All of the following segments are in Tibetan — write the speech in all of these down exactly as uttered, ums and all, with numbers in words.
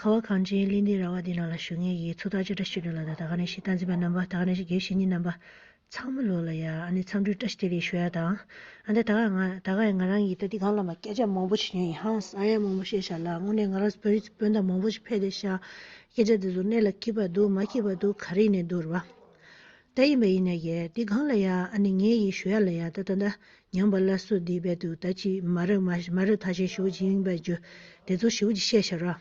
ཁ་བ་གངས་ཅན་གླིང་འདིའི་ར་བ་འདི་ནང་ལ་བཞུགས་མཁན་གྱི་ཚོགས་བདག་ཅིག་བཀྲ་ཤིས་ལགས་དང་། ད་ག་ནང་བཞིན་སྟངས་འཛིན་པ་རྣམ་པ། ད་ག་ནང་བཞིན་དགེ་བཤེས་གཉེན་རྣམ་པ་ཚང་མ་ལོ་ལ་ཡ་ཨ་ནི་འཚམས་འདྲི་བཀྲ་ཤིས་བདེ་ལེགས་ཞུ་ཡ་དང་། ཨ་ནི་ད་ག་ང་ད་ག་ང་རང་གིས་ད་འདི་སྒང་ལ་མ་སྐད་ཆ་མང་པོ་ཞིག་ཉོས་ཡིན། ཧང་སང་ཡ་མང་པོ་བཤད་ཤག་ལ། དངོས་གནས་ང་རང་བོད་རིགས་སྤུན་ཟླ་མང་པོ་ཞིག་ཕེབས་བསྡད་ཤག། སྐད་ཆ་འདི་ཚོ་གནད་ལ་འཁེལ་བ་འདུག་མ་འཁེལ་བ་འདུག་ག་རེ་ཡིན་ནའི་འདུག་རེད་བ། ད་ཡིན་པ་ཡིན་ནའི་ཡ་འདི་སྒང་ལ་ཡ་ཨ་ནི་ངས་ཡི་ཞུ་ཡ་ལ་ཡ་ད་ད་ད་ཉམས་པ་སླར་གསོ་འདི་རྦད་དུ་ད་ཅི་མ་རབས་མ་མ་རབས་ཐ་ཤལ་ཞེ་པོ་ཅིག་ཡིན་པ་རྒྱུ་དེ་ཚོ་ཞེ་པོ་ཅིག་བཤད་ཤག་ར།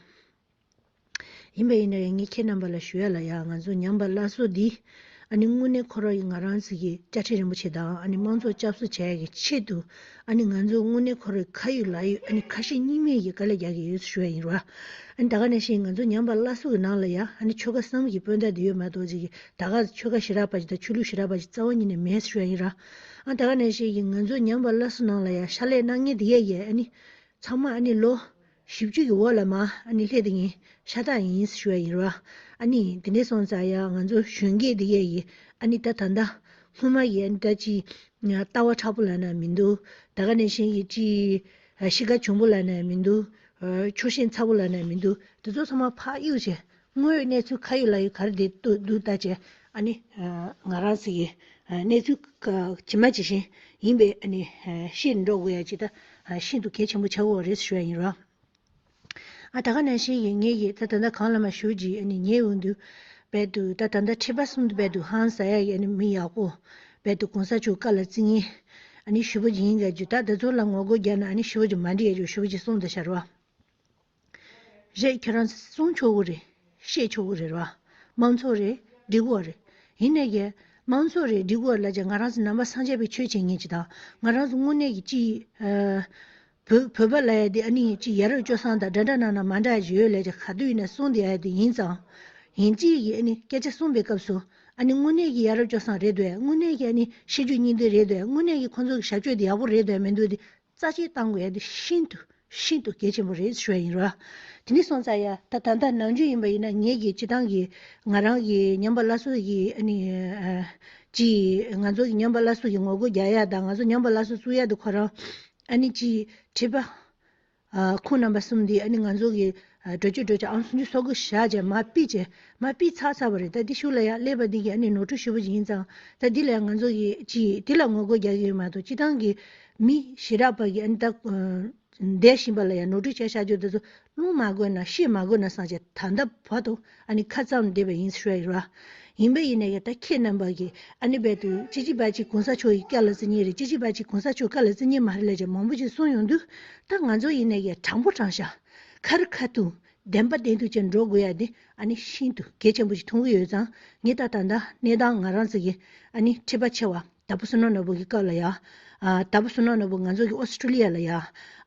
ཡིན་པ་ཡིན་ནའི་ངས་ཁྱེད་རྣམ་པ་ལ་ཞུ་ཡ་ལ་ཡ་ང་ཚོ་ཉམས་པ་སླར་གསོ་འདི་ཨ་ནི་དངོས་གནས་ཁོ་རང་གི་ང་རང་ཚོ་གི་དཔྱ་ཁྲལ་རིན་པོ་ཆེ་དང་ཨ་ནི་དམངས་གཙོ་སྐྱབས་གསོ་བྱ་ཡ་གི་ཆེད་དུ་ཨ་ནི་ང་ཚོ་དངོས་གནས་ཁོ་རང་ཁ་ཡོད་ལག་ཡོད་ཨ་ནི་ཁ་ཞེ་གཉིས་མེད་ཀྱི་དཀའ་ལས་རྒྱག་གི་ཡོད་ཞུ་ཡ་ཡིན་ར། ཨ་ནི་ད་ག་ནང་བཞིན་ང་ཚོ་ཉམས་པ་སླར་གསོ་གི་ནང་ལ་ཡ་ཨ་ནི་ཆོལ་ཁ་གསུམ་གྱི་སྤུན་ཟླ་འདི་ཡོད་མ་གཏོགས་ཅིག་གི་ད་ག་ཆོལ་ཁ་ཞེ་དྲག་པ་ཅིག་དང་ཆོས་ལུགས་ཞེ་དྲག་པ་ཅིག་རྩ་བ་ཉིད་ནས་མེད་ཞུ་ཡ་ཡིན་ར། ཨ་ད་ག་ནང་བཞིན་གྱི་ང་ཚོ་ཉམས་པ་སླར་གསོ་ནང་ལ་ཡ་ཕྱག་ལས་གནང་མཁན་འདི་ཡ་ཡ་ཨ་ནི་ཚང་མ་ཨ་ནི་ལོ་བཞི་བཅུ་གི་འོག་ལ་མ་ཨ་ནི་སླེབས་དེ་ངས་ཤ་སྟག་ཡིན་ཞུ་ཡ་ཡིན་ར། ཨ་ནི་དེ་འདྲས་སོང་ཙང་ཡ་ང་ཚོ་གཞོན་སྐྱེས་དེ་གས་ཡི་ཨ་ནི་ད་ད་ལྟ་སྔོན་མ་ཡི་ཨ་ནི་ད་ཅི་ལྟ་བ་མཁྲེགས་པོ་ལབ་ན་མི་འདུག། ད་ག་ནང་བཞིན་གྱི་ཅི་གཤིས་ཀ་གྱོང་པོ་ལབ་ན་མི་འདུག། ཆོག་ཤེས་ཚ་པོ་ལབ་ན་མི་འདུག། དེ་ཚོ་ཚང་མ་ཕར་གཡུག་བྱས་དངོས་ཡོད་གནས་ཚུལ་ཁ་ཡོད་ལག་ཡོད་ག་རེ་བསྡད་འདུག་ལྟ་བྱས་ཨ་ནི་ང་རང་ཚོ་གི་གནས་ཚུལ་ཇི་མ་ཇི་བཞིན་ཡིན་པའི་ཨ་ནི་ཤེས་འགྲོ་དགོས་ཡ་ཅིག་ད་ཤིན་ཏུ་གལ་ཆེན་པོ་ཆགས་ཡོད་རེད་ཞུ་ཡ་ཡིན་ར། ཨ་ད་ག་ནང་བཞིན་གྱི་ངེད་ཀྱིས་ད་ད་ལྟ་གང་ལ་མ་ཞུ་རྗེས་ཨ་ནི་ཉེ་འོང་དུ་རྦད་དུ་ད་ད་ལྟ་ཁྲི་པ་གསུམ་དུ་རྦད་དུ་ཧང་སང་ཡ་ཡི་ཨ་ནི་མི་ཡག་པོ་རྦད་དུ་གོང་ས་མཆོག་བཀའ་ལ་བརྩི་མཁན་ཨ་ནི་ཞེ་པོ་ཅིག་ཡིན་ག་རྒྱུ་ད་དེ་ཚོ་ལ་ངོ་རྒོལ་རྒྱག་ན་ཨ་ནི་ཞེ་པོ་ཅིག་མ་འགྲིག་ཡ་རྒྱུ་ཞེ་པོ་ཅིག་གསུངས་བསྡད་ཤག་ར། རེད། ཁྱེད་རང་གསུང་ཆོག་གི་རེད། བཤད་ཆོག་གི་རེད་ར། མང་ཚོགས་རེད། འགྲིག་གི་རེད། ཡིན་ནའི་ཀྱི་མང་ཚོགས་རེད་འགྲིག་གི་རེད་ལབ་ཀྱང་ང་རང་ཚོ་ནང་པ་སངས་རྒྱས་པའི་ཆོས་བྱེད་མཁན་ཅིག་དང་ང་རང་ཚོ་དངོས་གནས་ཀྱི་ཅི་ཨ་བོད་བོད་པ་ལབ་ཡ་དེ་ཨ་ནི་ཅི་ཡ་རབས་སྤྱོད་བཟང་དང་འདྲ་འདྲ་ན་ན་མ་འདྲ་ཡ་ཅིག་ཡོད་ལབ་ཀྱང་ག་དུས་ཡིན་ན་གསུང་བསྡད་ཡ་དེ་ཡིན་ཙང་། ཡིན་གཅིག་གིས་ཨ་ནི་སྐད་ཆ་གསུངས་པའི་སྐབས་སུ་ཨ་ནི་དངོས་གནས་ཀྱི་ཡ་རབས་སྤྱོད་བཟང་རེད་འདུག་ཡ། དངོས་གནས་ཀྱི་ཨ་ནི་ཤེས་རྒྱུད་སྙིང་བསྡུས་རེད་འདུག་ཡ། དངོས་གནས་ཀྱི་ཁོང་ཚོ་གི་ཞབས་ཕྱོགས་དེ་ཡག་པོ་རེད་འདུག་ཡ་མི་འདུག་དེ་རྩ་ཆེན་བཏང་དགོས་ཡ་དེ་ཤིན་ཏུ་ཤིན་ཏུ་གལ་ཆེན་པོ་རེད་ཞུ་ཡ་ཡིན་ར། དེ་འདྲ་སོང་ཙང་ཡ་ད་ད་ལྟ་ནམ་རྒྱུན་ཡིན་པ་ཡིན་ན་ངེད་ཀྱི་སྤྱི་བཏང་གི་ང་རང་གི་ཉམས་པ་སླར་གསོ་གི་ཨ་ནི་ཅི་ང་ཚོ་གི་ཉམས་པ་སླར་གསོ་གི་ངོ་རྒོལ་རྒྱག་ཡ་དང་ང་ཚོ་ཉམས་པ་སླར་གསོ་བཙུགས་ཡ་དེ་ཁོ་རང་ཨ་ནི་ཅི་ཁྲི་པ་ཁོང་རྣམ་པ་གསུམ་འདི་ཨ་ནི་ང་ཚོ་གི་འགྲོ་སྤྱོད་འགྲོ་སྤྱོད་ཨང་སུམ་ཅུ་སོ་དགུ་བཞག་བྱས་མར་ཕུད་བྱས་མར་ཕུད་ཚར་ཚར་བ་རེད། ད་འདི་གཞུག་ལ་ཡ་སླེབས་པ་འདི་གི་ཨ་ནི་ནོར་འཁྲུལ་ཞེ་པོ་ཅིག་ཡིན་ཙང་ད་འདི་ལ་ང་ཚོ་གི་ཅི་འདི་ལ་ངོ་རྒོལ་རྒྱག་གི་ཡོད་མ་གཏོགས་སྤྱི་བཏང་གི་མི་ཞེ་དྲག་པ་གི་ཨ་ནི་ད་བསྡད་བཞིན་པ་ལ་ཡང་ནོར་འཁྲུལ་བྱས་བཞག་རྒྱུ་དེ་ཚོ་སློང་མ་དགོས་ན་ཤེས་མ་དགོས་ན་བསམ་བྱས་ད་ལྟ་བར་དུ་ཨ་ནི་ཁ་བཙུམ་བསྡད་པ་ཡིན་ཞུ་ཡ་ཡིན་ར། ཡིན་པ་ཡིན་ན་ཡང་ད་ཁྱེད་རྣམ་པ་གིས་ཨ་ནི་རྦད་དུ་ཅི་ཅི་བ་ཅི་གོང་ས་མཆོག་གི་བཀའ་ལ་བརྩི་མཁན་རེད། ཅི་ཅི་བ་ཅི་གོང་ས་མཆོག་བཀའ་ལ་བརྩི་མཁན་མ་རེད་ལབ་བྱས་མང་པོ་ཅིག་གསུངས་ཡོང་དུས་ད་ང་ཚོ་ཡིན་ན་ཡང་དྲང་པོ་དྲང་བཞག་ཁ་རི་ཁ་ཐུག་བདེན་པ་བདེན་ཐུག་ཅན་འགྲོ་དགོས་ཡ་དེ་ཨ་ནི་ཤིན་ཏུ་གལ་ཆེན་པོ་ཞིག་མཐོང་གི་ཡོད་ཙང་ངས་ད་ད་ལྟ་གནས་སྟངས་ང་རང་ཚོ་གི་ཨ་ནི་ཁྲི་པ་ཆེ་བ། དྭགས་པོ་བསོད་ནམས་ནོར་བུ་གི་སྐབས་ལ་ཡ། ཨ་དྭགས་པོ་བསོད་ནམས་ནོར་བུ་ང་ཚོ་གི་ཨོ་སི་ཀྲི་ལི་ཡ་ལ་ཡ།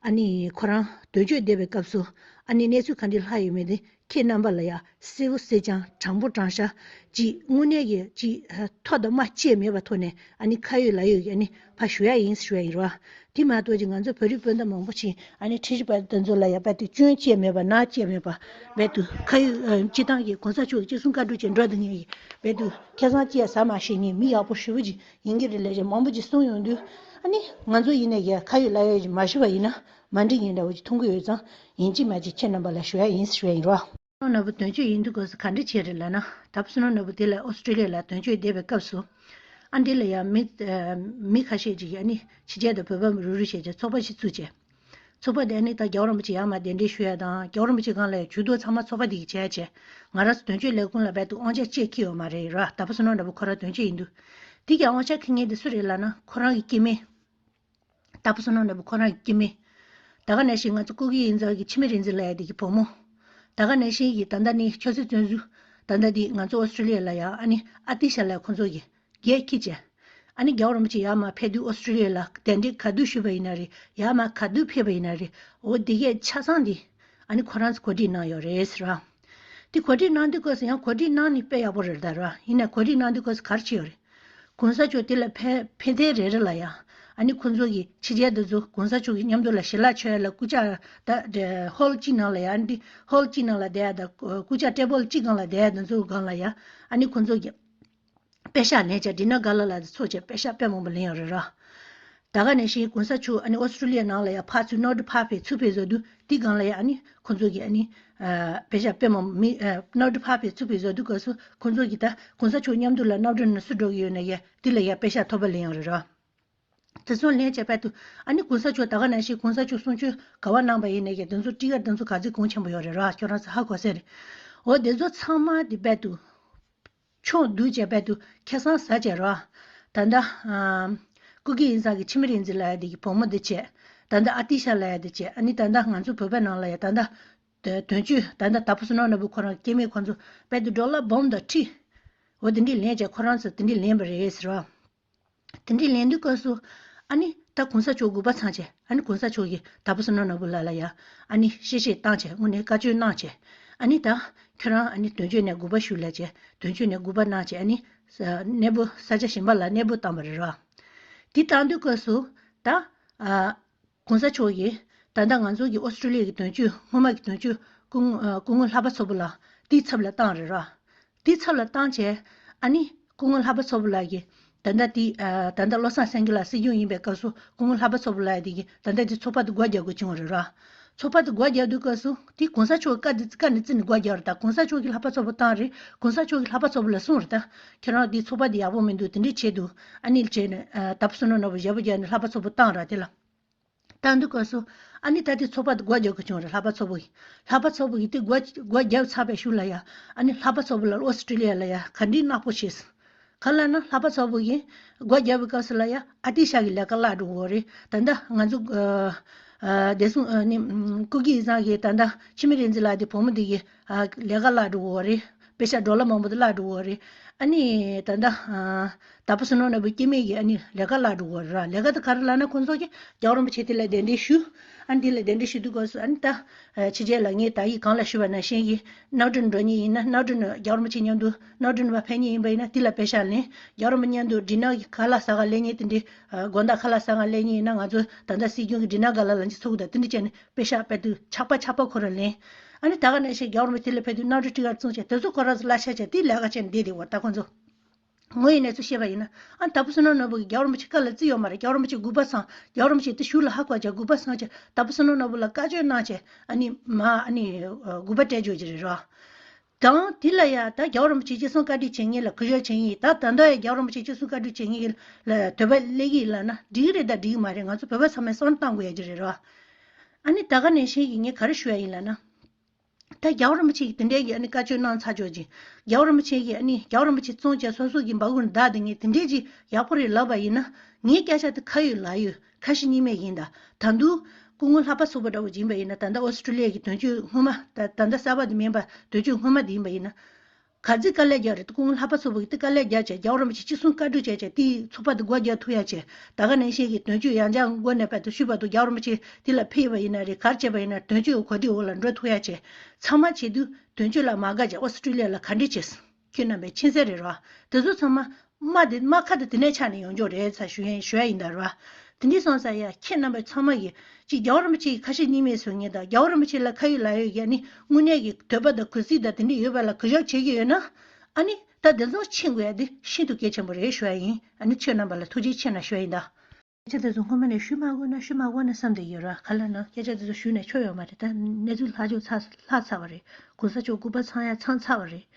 ཨ་ནི་ཁོ་རང་དོན་གཅོད་བསྡད་པའི་སྐབས་སུ་ཨ་ནི་གནས་ཚུལ་ག་འདྲ་ལྷག་ཡོད་མེད་དེ་ཁྱེད་རྣམ་པ་ལ་ཡ་གསལ་པོ་གསལ་རྐྱང་དྲང་པོ་དྲང་བཞག་ཅིག་དངོས་གནས་ཀྱི་ཅིག་ཐོག་དང་དམའ་བཅས་མེད་པ་ཐོག་ནས་ཨ་ནི་ཁ་ཡོད་ལག་ཡོད་ཀྱི་ཨ་ནི་ཕར་ཞུ་ཡ་ཡིན་ཞུ་ཡ་ཡིན་རོ། དེ་མ་གཏོགས་ཀྱི་ང་ཚོ་བོད་རིགས་སྤུན་ཟླ་མང་པོ་ཞིག་ཨ་ནི་ཁྲི་ཞིག་པ་དེ་ཚོ་ལ་ཡ་རྦད་དེ་སྐྱོན་བཅས་མེད་པ་ནག་བཅས་མེད་པ་རྦད་དུ་ཁ་ཡོད་སྤྱི་བཏང་གི་གོང་ས་མཆོག་གི་ཅི་གསུང་བཀའ་སྒྲུབ་ཅིག་འགྲོ་དུ་ངེས་ཡིན་རྦད་དུ་ཁ་སང་ཅི་ཡ་ཟ་མ་ཤེས་ངེས་མི་ཡག་པོ་ཞེ་པོ་ཅིག་ཡིན་གྱི་རེད་ལབ་བྱས་མང་པོ་ཅིག་གསུངས་ཡོང་དུས། ཨ་ནི་ང་ཚོ་ཡིན་ནའི་ཡ་ཁ་ཡོད་ལག་ཡོད་ཅིག་མ་ཞུ་བ་ཡིན་ན་མ་འགྲིག་ཡིན་འདྲ་བོ་ཅིག་མཐོང་གི་ཡོད་ཙང་ཡིན་གཅིག་མིན་གཅིག་ཁྱེད་རྣམ་པ་ལ་ཞུ་ཡ་ཡིན་ཞུ་ཡ་ཡིན་རོ། བསོད་ནམས་ནོར་བུ་དོན་གཅོད་ཡིན་དུས་སྐབས་སུ་ག་འདྲ་བྱས་རེད་ལབ་ན། ད་བསོད་ནམས་ནོར་བུ་དེ་ལ་ཨོ་སི་ཀྲི་ལི་ཡ་ལ་དོན་གཅོད་བསྡད་པའི་སྐབས་སུ། ཨ་འདི་ལ་ཡ་མི་མི་ཁ་ཤས་ཅིག་ཨ་ནི་ཕྱི་རྒྱལ་དང་བོད་པ་རུ་རུ་བྱས་ཀྱི་ཚོགས་པ་ཞིག་བཙུགས་བྱས། ཚོགས་པ་དེ་ནི་ད་རྒྱལ་བ་རིན་པོ་ཆེ་ཡར་མར་གདན་འདྲེན་ཞུ་ཡ་དང་རྒྱལ་བ་རིན་པོ་ཆེ་སྒང་ལ་ཡང་ཇུས་གཏོགས་ཚང་མ་ཚོགས་པ་འདི་གིས་བྱས་བྱས། ང་རང་ཚོ་དོན་གཅོད་ལས་ཁུངས་ལ་རྦད་དུ་དབང་ཆ་ཅིག་འཁྱེར་ཡོད་མ་རེད་ར། ད་བསོད་ནམས་ནོར་བུ་ཁོ་རང་དོན་གཅོད་ཡིན་དུས། དེ་གི་དབང་ཆ་འཁྱེར་མཁན་དེ་སུ་རེད་ལབ་ན་ཁོ་རང་གི་སྐྱེ་དམན། ད་བསོད་ནམས་ནོར་བུ་ཁོ་རང་གི་སྐྱེ་དམན། ད་ག་ནང་བཞིན་ང་ཚོ་སྐུ་སྒེར་ཡིན་ཙང་གི་འཆི་མེད་རིག་འཛིན་ལབ་ཡ་དེ་གི་བུ་མོ། ད་ག་ནང་བཞིན་གྱི་ད་ལྟ་ནི་ཆོས་སྲིད་བཙོན་ཟུར། ད་ལྟ་དེ་ང་ཚོ་ཨོ་སི་ཀྲི་ལི་ཡ་ལ་ཡ་ཨ་ནི་ཨ་ཏི་ཤ་ལབ་ཁོ་ཚོ་གི་རྒྱལ་ཁྱི་བྱས། ཨ་ནི་རྒྱལ་བ་རིན་པོ་ཆེ་ཡར་མར་ཕེབས་དུས་ཨོ་སི་ཀྲི་ལི་ཡ་ལ་གདན་འདྲེན་ག་དུས་ཞུས་པ་ཡིན་ན་རེད། ཡར་མར་ག་དུས་ཕེབས་པ་ཡིན་ན་རེད། འོ་དེ་གས་ཆ་ཚང་འདི་ཨ་ནི་ཁོ་རང་ཚོ་གོ་སྒྲིག་གནང་ཡོད་རེད་ཟེར་བ། དེ་གོ་སྒྲིག་གནང་དུས་སྐབས་སུ་ཡང་གོ་སྒྲིག་གནང་ནི་དཔེ་ཡག་པོ་རེད་ད་ར། ཡིན་ན་གོ་སྒྲིག་གནང་དུས་སྐབས་སུ་ག་རེ་བྱས་ཡོད་རེད། གོང་ས་མཆོག་དེ་ལ་ཕེ་ཕེབས་ཐེངས་རེ་རེ་ལ་ཡ། ཨ་ནི་ཁོ་ཚོ་གི་ཕྱི་རྒྱལ་དེ་ཚོ་གོང་ས་མཆོག་གི་མཉམ་དུ་ལ་ཞལ་ལག་མཆོད་ཡ་ལ་སྐུ་ཕྱག་ད་ཧོལ་གཅིག་ནང་ལ་ཡ་ཨ་ནི་ཧོལ་གཅིག་ནང་ལ་བསྡད་ཡ་ད་སྐུ་ཕྱག་ཊེ་བལ་གཅིག་སྒང་ལ་བསྡད་ཡ་དེ་ཚོ་སྒང་ལ་ཡ། ཨ་ནི་ཁོ་ཚོ་གི་པེ་ཤག་ལེན་བྱས་ཌི་ནར་ག་ལ་ལ་དེ་ཚོ་བྱས་པེ་ཤག་དཔེ་མང་པོ་ལེན་ཡོད་རེད་ར། ད་ག་ནང་བཞིན་གོང་ས་མཆོག་ཨ་ནི་ཨོ་སི་ཀྲི་ལི་ཡ་ནང་ལ་ཡ་ཕར་ཚུར་གནམ་གྲུ་ཕར་ཕེབས་ཚུར་ཕེབས་བཟོ་དུས་དེའི་སྒང་ལ་ཡ་ཨ་ནི་ཁོང་ཚོ་གི་ཨ་ནི་ཨ་པེ་ཤག་དཔེ་མང་མི་ཨ་གནམ་གྲུ་ཕར་ཕེབས་ཚུར་ཕེབས་བཟོ་དུས་སྐབས་སུ་ཁོང་ཚོ་གི་ད་གོང་ས་མཆོག་མཉམ་དུ་ལ་གནམ་གྲུ་ནང་སུ་འགྲོ་གི་ཡོད་ན་ཡ་དེ་ལ་ཡ་པེ་ཤག་ཐོབ་པ་ལེན་ཡོང་རེད་ར། དེ་ཚོ་ལེན་བྱས་བར་དུ་ཨ་ནི་གོང་ས་མཆོག་ད་ག་ནང་བཞིན་གོང་ས་མཆོག་གསུང་ཆོས་ག་བ་གནང་པ་ཡིན་ནའི་དེ་ཚོ་ཊི་ཀེཊ་དེ་ཚོ་ག་ཚོད་གོང་ཆེན་པོ་ཡོད་རེད་ར། ཁྱོད་རང་ཚོ་ཧ་གོ་ས་རེད། འོ་དེ་ཚོ་ཚང་མ་དེ་བར་དུ་ཆུང་བསྡུས་བྱས་བར་དུ་ཁེ་བཟང་ཟ་བྱས་ར། ད་ལྟ་ཨ་སྐུ་སྒེར་ཡིག་ཚང་གི་འཆི་མེད་རིག་འཛིན་ལབ་ཡ་དེ་གི་བུ་མོ་དེ་བྱས། ད་ལྟ་ཨ་ཏི་ཤ་ལབ་ཡ་དེ་བྱས། ཨ་ནི་ད་ལྟ་ང་ཚོ་བོད་པའི་ནང་ལ་ཡ་ད་ལྟ་དོན་གཅོད་ད་ལྟ་དྭགས་པོ་བསོད་ནམས་ནོར་བུ་ཁོ་རང་སྐྱེ་དམན་ཁོ་ཚོ་བར་དུ་ཌོ་ལར་སྦོམ་དང་ཁྲི། འོ་དེ་འདྲས་ལེན་བྱས་ཁོ་རང་ཚོ་དེ་འདྲས་ལེན་པ་རེད་ཟེར་བ། དེ་འདྲས་ལེན་དུས་སྐབས་སུ་ཨ་ནི་ད་གོང་ས་མཆོག་དགོངས་པ་ཚང་བྱས། ཨ་ནི་གོང་ས་མཆོག་གིས་དྭགས་པོ་བསོད་ནམས་ནོར་བུ་ལགས་ལ་ཡ་ཨ་ནི་གཤེ་གཤེ་བཏང་བྱས། དངོས་གནས་བཀའ་ཆོས་གནང་བྱས། ཨ་ནི་ད་ཁྱོད་རང་ཨ་ནི་དོན་གཅོད་ནས་དགོངས་པ་ཞུ་ལབ་བྱས། དོན་གཅོད་ནས་དགོངས་པ་གནང་བྱས། ཨ་ནི་ས་གནས་སྤོ་ས་ཆ་གཞན་པ་ལ་གནས་སྤོ་བཏང་བ་རེད་ར། དེ་བཏང་དུས་སྐབས་སུ་ད་ཨ་གོང་ས་མཆོག་གིས་ད་ལྟ་ང་ཚོ་གི་ཨོ་སི་ཀྲི་ལི་ཡ་གི་དོན་གཅོད་སྔོན་མ་གི་དོན་གཅོད་སྐུ་ངོ་ཨ་སྐུ་ངོ་ལྷག་པ་མཚོ་པོ་ལགས་དེའི་ཚབ་ལ་བཏང་རེད་ར། དེའི་ཚབ་ལ་བཏང་བྱས། ཨ་ནི་སྐུ་ངོ་ལྷག་པ་མཚོ་པོ་ལགས་ཀྱིས་ད་ལྟ་དེ་ཨ་ད་ལྟ་བློ་བཟང་སེང་གེ་ལགས་སྲིད་སྐྱོང་ཡིན་པའི་སྐབས་སུ་སྐུ་ངོ་ལྷག་པ་མཚོ་པོ་ལགས་དེ་གིས་ད་ལྟ་དེ་ཚོགས་པ་དེ་སྒོ་རྒྱག་དགོས་བྱུང་བ་རེད་ར། ཚོགས་པ་དེ་སྒོ་རྒྱག་དུས་སྐབས་སུ་དེ་གོང་ས་མཆོག་གི་བཀའ་དེ་བཀའ་ནས་བརྩིས་ནས་སྒོ་རྒྱག་རེད། ད་གོང་ས་མཆོག་གིས་ལྷག་པ་མཚོ་པོ་བཏང་རེད། གོང་ས་མཆོག་གིས་ལྷག་པ་མཚོ་པོ་ལ་གསུངས་རེད། ད་ཁྱེད་རང་དེ་ཚོགས་པ་དེ་ཡག་པོ་མི་འདུག་དེ་འདྲས་བྱས་འདུག་ཨ་ནི་བྱས་ནས་ཨ་དྭགས་པོ་བསོད་ནམས་ནོར་བུ་ཞབས་པོ་བརྒྱབ་ནས་ལྷག་པ་མཚོ་པོ་བཏང་ར་དེ་ལ། བཏང་དུས་སྐབས་སུ་ཨ་ནི་ད་དེ་ཚོགས་པ་དེ་སྒོ་རྒྱག་དགོས་བྱུང་རེད། ལྷག་པ་མཚོ་པོ་ཡིས། ལྷག་པ་མཚོ་པོ་ཡིས་དེ་སྒོ་སྒོ་རྒྱབ་ཚར་བའི་གཞུག་ལ་ཡ། ཨ་ནི་ལྷག་པ་མཚོ་པོ་ལ་ཨོ་སི་ཀྲི་ལི་ཡ་ལ་ཡ་ག་འདྲའི་ནག་པོ་བྱས། ག་ལ་ན་ལྷག་པ་མཚོ་པོ་ཡིས་སྒོ་རྒྱབ་པའི་སྐབས་སུ་ལ་ཡ་ཨ་ཏི་ཤ་གི་ལས་ཀ་བརླག་འགྲོ་གི་རེད། ད་ལྟ་ང་ཚོ་ཨ་ཨ་བདེ་སྲུང་ཨ་ནི་སྐུ་སྒེར་ཡིག་ཚང་གི་ད་ལྟ་འཆི་མེད་རིག་འཛིན་ལགས་དེ་བུ་མོ་དེ་གི་ཨ་ལས་ཀ་བརླག་འགྲོ་གི་རེད། པེ་ཤག་ཌོ་ལར་མང་པོ་དེ་བརླག་འགྲོ་གི་རེད། ཨ་ནི་ད་ལྟ་ཨ་དྭགས་པོ་བསོད་ནམས་ནོར་བུ་སྐྱེ་དམན་གྱི་ཨ་ནི་ལས་ཀ་བརླག་འགྲོ་གི་རེད་ར། ལས་ཀ་དེ་ག་རེ་ལབ་ན་ཁོང་ཚོ་གིས་རྒྱལ་བ་རིན་པོ་ཆེ་དེ་ལ་གདན་འདྲེན་ཞུ། ཨ་ནི་དེ་ལ་གདན་འདྲེན་ཞུ་དུས་སྐབས་སུ་ཨ་ནི་ད་ཨ་ཕྱི་རྒྱལ་ལ་ངས་ད་ཡིག་གང་ལ་ཞུས་པ་ནང་བཞིན་གྱི་གནམ་གྲུ་འགྲོ་མཁན་ཡིན་ན་གནམ་གྲུ་ནང་རྒྱལ་བ་རིན་པོ་ཆེ་མཉམ་དུ་གནམ་གྲུ་ནང་ཕར་ཕེབས་མཁན་ཡིན་པ་ཡིན་ན་དེ་ལ་པེ་ཤག་ལེན། རྒྱལ་བ་རིན་པོ་མཉམ་དུ་ཌི་ནར་གྱི་ཁ་ལག་ཟ་ག་སླེབས་མཁན་དེ་འདྲའི་ཨ་དགོང་དག་ཁ་ལག་ཟ་ག་སླེབས་མཁན་ཡིན་ན་ང་ཚོ་ད་ལྟ་སྲིད་སྐྱོང་གི་ཌི་ནར་སྒང་ལ་ལངས་ཀྱི་ཚོགས་དང་དེ་འདྲ་བྱས་ནས་པེ་ཤག་དཔེ་དུ་ཆག་པ་ཆག་པ་ཁོ་རང་ལེན། ཨ་ནི་ད་ག་ནང་བཞིན་རྒྱལ་བ་རིན་པོ་ཆེ་དེ་ལ་ཕེབས་དུས་གནམ་གྲུ་ཊི་ཀེཊ་བཙོང་བྱས་དེ་ཚོ་ཁོ་རང་ཚོ་གླ་ཆ་བྱས་དེ་ལས་ཀ་བྱས་ནས་བསྡད་དེ་འོ་ད་ཁོ་ཚོ། ངོ་ཡིན་ནས་ཚུར་བཤད་པ་ཡིན་ན་ཨ་དྭགས་པོ་བསོད་ནམས་ནོར་བུ་གིས་རྒྱལ་བ་རིན་པོ་ཆེ་བཀའ་ལ་བརྩི་ཡོད་མ་རེད། རྒྱལ་བ་རིན་པོ་ཆེ་དགོངས་པ་ཚང་། རྒྱལ་བ་རིན་པོ་ཆེ་དེ་གཞུག་ལ་ཧ་གོ་བྱས་དགོངས་པ་ཚང་བྱས་དྭགས་པོ་བསོད་ནམས་ནོར་བུ་ལ་བཀའ་ཆོས་གནང་བྱས་ཨ་ནི་མ་ཨ་ནི་དགོངས་པ་སྤྲད་འཇོག་གི་རེད་རོ། དང་དེ་ལ་ཡ་ད་རྒྱལ་བ་རིན་པོ་ཆེ་ཅི་གསུང་བཀའ་འདྲི་བྱེད་མཁན་ལ་གུས་ཞབས་བྱེད་མཁན་ཡིན། ད་ད་ལྟ་ཡ་རྒྱལ་བ་རིན་པོ་ཆེ་ཅི་གསུང་བཀའ་འདྲི་བྱེད་མཁན་ལ་དད་པ་སླེབས་ཀྱི་ཡིན་ལབ་ན་འགྲིག་གི་རེད་ད་འགྲིག་གི་མ་རེད། ང་ཚོ་བོད་པ་ཚང་མས་བསམ་བློ་བཏང་དགོས་ཡ་གི་རེད་རོ། ཨ་ནི་ད་ག་ནང་བཞིན་གྱི་ངས་ག་རེ་ཞུ་ཡ་ཡིན་ལབ་ན། ད་རྒྱལ་བ་རིན་པོ་ཆེ་གིས་དེ་འདྲའི་གི་ཨ་ནི་བཀའ་ཆོས་གནང་ཚར་ཆོག་ཅིང་། རྒྱལ་བ་རིན་པོ་ཆེ་གིས་ཨ་ནི་རྒྱལ་བ་རིན་པོ་ཆེ་བཙོང་བྱས་སོ་སོ་གི་འབག་གུར་བདག་དེ་ངས་དེ་འདྲའི་ཅིག་ཡག་པོ་རེད་ལབ་པ་ཡིན་ན། ངའི་སྐད་ཆ་དེ་ཁ་ཡོད་ལག་ཡོད་ཁ་ཞེ་གཉིས་མེད་ཡིན་ད། ད་དུང་སྐུ་ངོ་ལྷག་པ་མཚོ་པོ་འདྲ་བོ་ཅིག་ཡིན་པ་ཡིན་ན། ད་ལྟ་ཨོ་སི་ཀྲི་ལི་ཡ་གི་དོན་གཅོད་སྔོན་མ་ད་ད་ལྟ་གསར་པ་དེ་མིན་པ་དོན་གཅོད་སྔོན་མ་དེ་ཡིན་པ་ཡིན་ན། ག་ཚོད་དཀའ་ལས་རྒྱག་རེད། སྐུ་ངོ་ལྷག་པ་མཚོ་པོ་གིས་དེ་དཀའ་ལས་རྒྱག་བྱས་རྒྱལ་བ་རིན་པོ་ཆེ་ཅི་གསུང་བཀའ་སྒྲུབ་བྱས་བྱས་དེའི་ཚོགས་པ་དེ་སྒོ་རྒྱག་ཐུབ་ཡ་བྱས། ད་ག་ནང་བཞིན་གྱི་དོན་གཅོད་ཡང་བསྐྱར་མགོ་ནས་བལྟས་ཏེ་ཞུས་པ་དང་རྒྱལ་བ་རིན་པོ་ཆེ་དེ་ལ་ཕེབས་པ་ཡིན་ན་རེད། ག་རེ་བྱས་པ་ཡིན་ན་དོན་གཅོད་གོ་སྒྲིག་འོག་ལ་འགྲོ་ཐུབ་ཡ་བྱས། ཚང་མ་བྱེད་དུས་དོན་གཅོད་ལ་མ་དགའ་བྱས་ཨོ་སི་ཀྲི་ལི་ཡ་ལ་ག་འདྲ་བྱས། ཁྱོད་རྣམ་པས་མཁྱེན་གསལ་རེད་རོ། དེ་ཚོ་ཚང་མ་རྨ་དེ་རྨ་ཁ་དེ་དེ་ནས་ཆགས་ནས་ཡོང་རྒྱུ་རེད་ཟེར་ཞུ་ཡ་ཞུ་ཡ་ཡིན་ད་རོ། དེ་འདྲ་སོང་ཙང་ཡ་ཁྱེད་རྣམ་པ་ཚང་མ་གིས་ཅིག་རྒྱལ་བ་རིན་པོ་ཆེ་གི་ཁ་ཞེ་གཉིས་མེད་བཟོ་མཁན་དང་རྒྱལ་བ་རིན་པོ་ཆེ་ལ་ཁ་ཡོད་ལག་ཡོད་ཀྱི་ཨ་ནི་དངོས་གནས་ཀྱི་དད་པ་དང་གུས་བརྩི་དང་དེ་འདྲ་ཡོད་པ་ལ་གུས་ཞབས་བྱེད་ཀྱི་ཡོད་ན། ཨ་ནི་ད་དེ་ཚོ་ཕྱིན་དགོས་ཡ་དེ་ཤིན་ཏུ་གལ་ཆེན་པོ་རེད་ཞུ་ཡ་ཡིན། ཨ་ནི་ཁྱོད་རྣམ་པ་ལ་ཐུགས་རྗེ་ཆེ་གནང་ཞུ་ཡ་ཡིན་ད། སྐད་ཆ་དེ་ཚོ་སྔོན་མ་ནས་ཞུ་མ་དགོས་ན་ཞུ་མ་དགོས་ན་བསམ་བསྡད་ཡོད་ར། ག་ལ་ན་སྐད་ཆ་དེ་ཚོ་ཞུས་ནས་ཆོ་ཡོད་མ་རེད། ད་གནས་ཚུལ་ལྷག་ཆོག་ཚར་ལྷག་ཚར་བ་རེད། གོང་ས་མཆོག་སྐུ་པར་ཚང་ཡ་ཚང་ཚར་བ་རེད།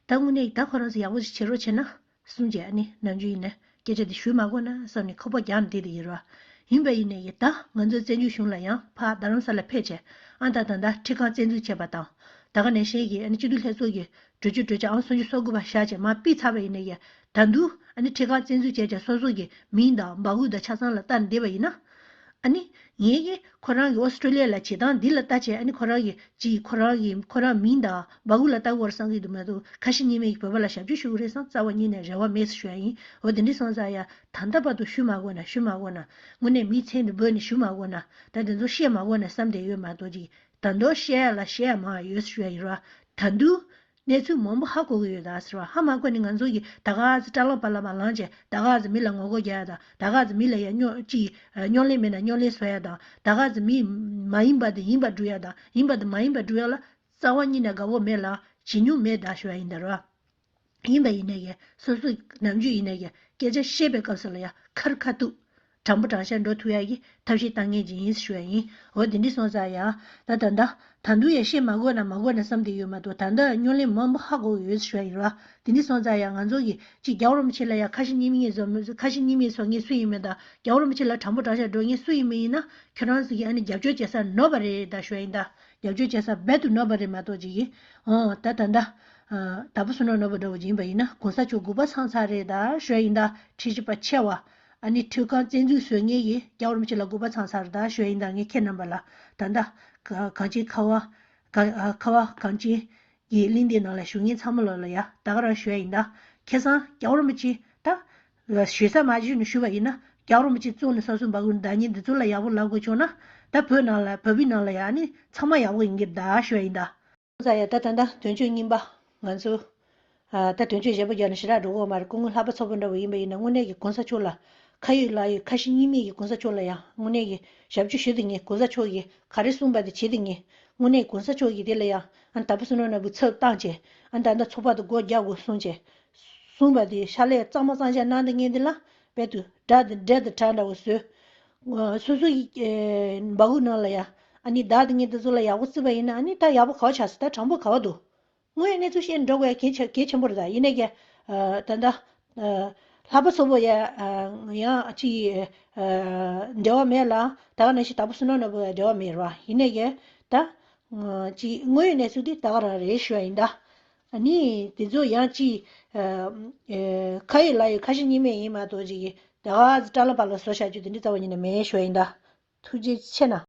ད་དངོས་གནས་ད་ཁོ་རང་ཚོ་ཡག་པོ་ཞིག་བྱེད་རོགས་བྱེད་ན། གསུངས་རྗེས་ཨ་ནི་ནམ་རྒྱུན་ཡིན་ན་སྐད་ཆ་དེ་ཞུས་མ་དགོས་ན་བསམ་ནས་ཁོག་པ་རྒྱག་ནས་བསྡད་དེ་ཡོད་ར། ཡིན་པ་ཡིན་ནའི་ད་ང་ཚོའི་བཙན་བྱོལ་གཞུང་ལ་ཡང་ཕར་རྡ་རམ་ས་ལ་ཕེབས་བྱས་ཨ་ད་ད་ད་ཁྲི་ཁང་བཙན་འཛུལ་བྱས་པ་དང་། ད་ག་ནང་བཞིན་གྱི་ཨ་ནི་སྤྱི་འཐུས་ལྷན་ཚོགས་ཀྱི་གྲོས་ཆོད་གྲོས་འཆར་ཨང་སུམ་ཅུ་སོ་དགུ་པ་བཞག་བྱས་མར་ཕུད་ཚར་བ་ཡིན་ནའི་ད་དུང་ཨ་ནི་ཁྲི་ཁང་བཙན་འཛུལ་བྱས་བྱས་སོ་སོ་གི་མིང་དང་འབག་གུ་དང་ཆ་ཚང་ལ་བལྟ་ནས་བསྡད་པ་ཡིན་ན། ཨ་ནི། ངས་ཀྱི་ཁོ་རང་གི་ཨོ་སི་ཀྲི་ལི་ཡ་ལ་བྱེད་སྟངས་འདི་ལ་ལྟ་བྱས་ཨ་ནི་ཁོ་རང་གི་ཅིག་ཁོ་རང་གི་ཁོ་རང་མིང་དང་འབག་གུ་ལ་ལྟ་དགོས་བསམ་གྱི་འདུག་མ་གཏོགས་ཁ་ཞེ་གཉིས་མེད་ཀྱི་བོད་པ་ལ་ཞབས་ཕྱི་ཞུ་གི་རེད་བསམ་རྩ་བ་ཉིད་ནས་རེ་བ་མེད་ཟེར་ཞུ་ཡ་ཡིན། འོ་དེ་འདྲ་སོང་ཙང་ཡ་ད་ལྟ་བར་དུ་ཞུ་མ་དགོས་ན་ཞུ་མ་དགོས་ན་དངོས་གནས་མིའི་མཚན་དུ་འབོད་ནས་ཞུ་མ་དགོས་ན་ད་དེ་ཚོ་བཤད་མ་དགོས་ན་བསམ་བསྡད་ཡོད་མ་གཏོགས་ཅིག་ད་དུང་བཤད་ཡ་ལ་བཤད་ཡ་མང་ཡོད་ཟེར་ཞུ་ཡ་ཡིན་ར། ད་དུང་། གནས་ཚུལ་མང་པོ་ཧ་གོ་གི་ཡོད་ད་ཟེར་བ་ཧ་མ་གོ་ནི་ང་ཚོ་གིས་ད་ག་ཟེ་སྐྲ་ལམ་པ་ལ་མ་ལངས་བྱས་ད་ག་ཟེ་མི་ལ་ངོ་རྒོལ་རྒྱག་ཡ་དང་ད་ག་ཟེ་མི་ལ་ཡ་རྙོག་ཅིག་རྙོག་གླེང་མེད་ན་རྙོག་གླེང་བཟོ་ཡ་དང་ད་ག་ཟེ་མི་མ་ཡིན་པ་དེ་ཡིན་པ་སྒྲུབ་ཡ་དང་ཡིན་པ་དེ་མ་ཡིན་པ་སྒྲུབ་ཡ་ལ་རྩ་བ་ཉིད་ནས་དགའ་བོ་མེད་ལ་བྱེད་མྱོང་མེད་ད་ཞུ་ཡ་ཡིན་ད་ར། ཡིན་པ་ཡིན་ནའི་སོ་སོ་ནམ་རྒྱུན་ཡིན་ནའི་སྐད་ཆ་བཤད་པའི་སྐབས་སུ་ལ་ཡ་ཁར་ཁ་ཐུག་དྲང་པོ་དྲང་བཞག་འགྲོ་ཐུབ་ཡ་གི་ཐབས་ཤེས་བཏང་མཁན་ཅིག་ཡིན་ཞུ་ཡ་ཡིན། འོ་དེ་འདྲ་སོང་ཙང་ཡ། ད་ད་ད་ད་དུང་ཡ་བཤད་མ་དགོས་ན་མ་དགོས་ན་བསམ་བསྡད་ཡོད་མ་གཏོགས། ད་ད་རྙོག་གླེང་མང་པོ་ཧ་གོ་ཡོད་ཞུ་ཡ་ཡིན་ར། དེ་འདྲ་སོང་ཙང་ཡ་ང་ཚོ་གི་ཅིག་རྒྱལ་བ་རིན་པོ་ཆེ་ལ་ཡ་ཁ་ཞེ་གཉིས་མེད་བཟོ་མི་ཁ་ཞེ་གཉིས་མེད་བཟོ་མཁན་སུ་ཡིན་མིན་དང་། རྒྱལ་བ་རིན་པོ་ཆེ་ལ་དྲང་པོ་དྲང་བཞག་འགྲོ་མཁན་སུ་ཡིན་མིན་ཡིན་ན། ཁྱོད་རང་ཚོ་གིས་ཨ་ནི་རྒྱབ་སྐྱོར་བྱེད་ས་ནོར་བ་རེད་ད་ཞུ་ཡ་ཡིན་ད། རྒྱབ་སྐྱོར་བྱེད་ས་རྦད་དུ་ནོར་བ་རེད་མ་གཏོགས་ཅིག་གིས། འོ་ད་ད་ད། ཨ། དྭགས་པོ་བསོད་ནམས་ནོར་བུ་འདྲ་བོ་ཡིན་པ་ཡིན་ན་གོང་ས་མཆོག་སྒུག་པ་ཚང་ཚར་རེད་ད་ཞུ་ཡ་ཡིན་ད། ཁྲི་བཞི་པ་ཆེ་བ། ཨ་ནི་ཁྲི་ཁང་བཙན་འཛུལ་བཟོ་མཁན་གྱིས་རྒྱལ་བ་རིན་པོ་ཆེ་ལ་སྒུག་པ་ཚང་ཚར་རེད་ད་ཞུ་ཡ་ཡིན་ད། ངས་ཁྱེད་རྣམ་པ་ལ་ད་ད་ག་གངས་ཅན་ཁ་བ། ག་ཨ་ཁ་བ་གངས་ཅན་གྱི་གླིང་འདིའི་ནང་ལ་བཞུགས་མཁན་ཚང་མ་ལོ་ལ་ཡ་ད་ག་རང་ཞུ་ཡ་ཡིན་ད། ཁ་སང་རྒྱལ་བ་རིན་པོ་ཆེ་ད་ཞུ་ས་མ་ཞུས་ནས་ཞུས་པ་ཡིན་ན། རྒྱལ་བ་རིན་པོ་ཆེ་བཙོན་ནས་གསར་བཙོང་འབག་དགོས་ནས་བདག་ཉིད་འདི་ཚོ་ལ་ཡག་པོ་ལབ་དགོས་བྱུང་ན། ད་བོད་ནང་ལ་བོད་པའི་ནང་ལ་ཡ་ཨ་ནི་ཚང་མ་ཡག་པོ་ཡིན་གྱི་རེད་ད་ཞུ་ཡ་ཡིན་ད། ཙང་ཡ་ད་ད་ད་དོན་གཅོད་རྙིང་པ་ང་ཚོ། ཨ་ད་དོན་གཅོད་བྱེད་པོ་རྒྱག་ནས་ཞེ་དྲག་འགྲོ་གི་ཡོད་མ་རེད། སྐུ་ངོ་ལྷག་པ་ཚོགས་པ་འདྲ་བོ་ཡིན་པ་ཡིན་ན་དངོས་གནས་ཀྱི་གོང་ས་མཆོག་ལ་ཁ་ཡོད་ལག་ཡོད་ཁ་ཞེ་གཉིས་མེད་ཀྱི་གོང་ས་མཆོག་ལ་ཡང་དངོས་གནས་ཀྱི་ཞབས་ཕྱི་ཞུ་དེ་ངས་གོང་ས་མཆོག་གིས་ག་རེ་གསུངས་པ་དེ་བྱེད་དེ་ངས་དངོས་གནས་གོང་ས་མཆོག་གིས་དེ་ལ་ཡང་ཨ་ད་པ་བསོད་ནམས་ནོར་བུ་ཚབ་བཏང་བྱས་ཨ་ད་ད་ཚོགས་པ་དེ་སྒོ་རྒྱག་དགོས་གསུངས་བྱས་གསུངས་པ་དེ་ཕྱག་ལས་གཙང་མ་གཙང་རྐྱང་གནང་དེ་ངས་དེ་ལ་རྦད་དུ་འདྲ་དེ་འདྲ་དེ་གྲ་འདྲ་བོ་བཟོས། སོ་སོ་ཡི་འབག་གུ་ནང་ལ་ཡ་ཨ་ནི་བདག་དེ་ངས་དེ་ཚོ་ལ་ཡག་པོ་བརྩིས་པ་ཡིན་ན་ཨ་ནི་ད་ཡག་པོ་ག་བ་ཆགས་སོང་། ད་དྲང་པོ་ག་བ་འདུག་དངོས་ཡོད་གནས་ཚུལ་བཤད་འགྲོ་དགོས་ཡ་གལ་ཆེ་གལ་ཆེན་པོ་རེད་ད། ཡིན་ནའི་ཀྱང་ད་ལྟ་ལྷག་པ་ཚོ་པོ་ཡ་ཡང་ཅིག་འབྲེལ་བ་མེད་ལ་ད་ག་ནང་བཞིན་དྭགས་པོ་བསོད་ནམས་ནོར་བུ་ཡ་འབྲེལ་བ་མེད་རེད་བ། ཡིན་ནའི་ཀྱང་ད་ཅིག་དངོས་ཡོད་གནས་ཚུལ་འདི་ད་ག་རང་རེད་ཞུ་ཡ་ཡིན་ད། ཨ་ནི་དེ་ཚོ་ཡང་ཅིག་ཁ་ཡོད་ལག་ཡོད་ཁ་ཞེ་གཉིས་མེད་ཡིན་མ་གཏོགས་ཅིག་ད་ག་ཙི་ཀྲ་ལ་པ་ལ་བཟོ་བཞག་རྒྱུ་དེ་འདྲ་རྩ་བ་ཉིད་ནས་མེད་ཞུ་ཡ་ཡིན་ད། ཐུགས་རྗེ་ཆེ་གནང་།